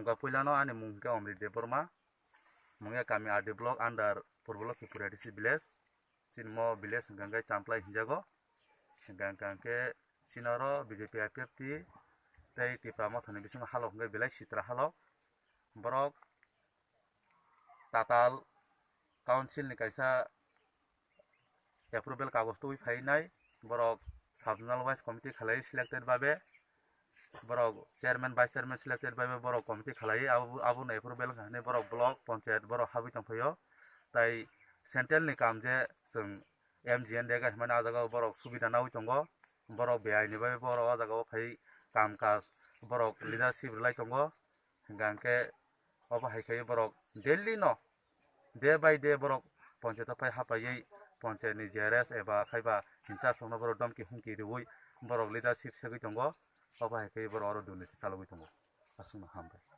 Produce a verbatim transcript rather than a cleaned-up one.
Ga puilano ani mung hwnkhe Omrit Debbarma, mungya kami R D block under Purbo Lokhipur A D C village, chini mo village hwnkha hwnkhe Champlai hinjago, hwnkha hwnkhe chini oro B J P I P F T tei Tipra Mothani bisingo halok hwnkhe belai sitra halok, borok Tatal council ni kaisa approval kagoj twi phainai, borok sub zonal wise committee khalai selected babe, borok chairman vice chairman selected babe borok committee khalai, abo, abono approval wngkha hwnwi borok block, panchayat borok habwi tongphaio. Tai central ni kam je chwng M G N dega hwnmani ah jagao borok subida naui tongo, borok beaini babe borok ah jagao phai kam kaj borok leadership rwlai tongo. Hingka hingke obo hai khe borok daily no, day by day borok ponchayat o phai hapaiwi ponchayat ni J R S eba khaiba in charge rokno borok domki humki riui borok leadership segwi tongo. Obo hai khe borok oro durniti chalogwi tongo. Aswkno hambai.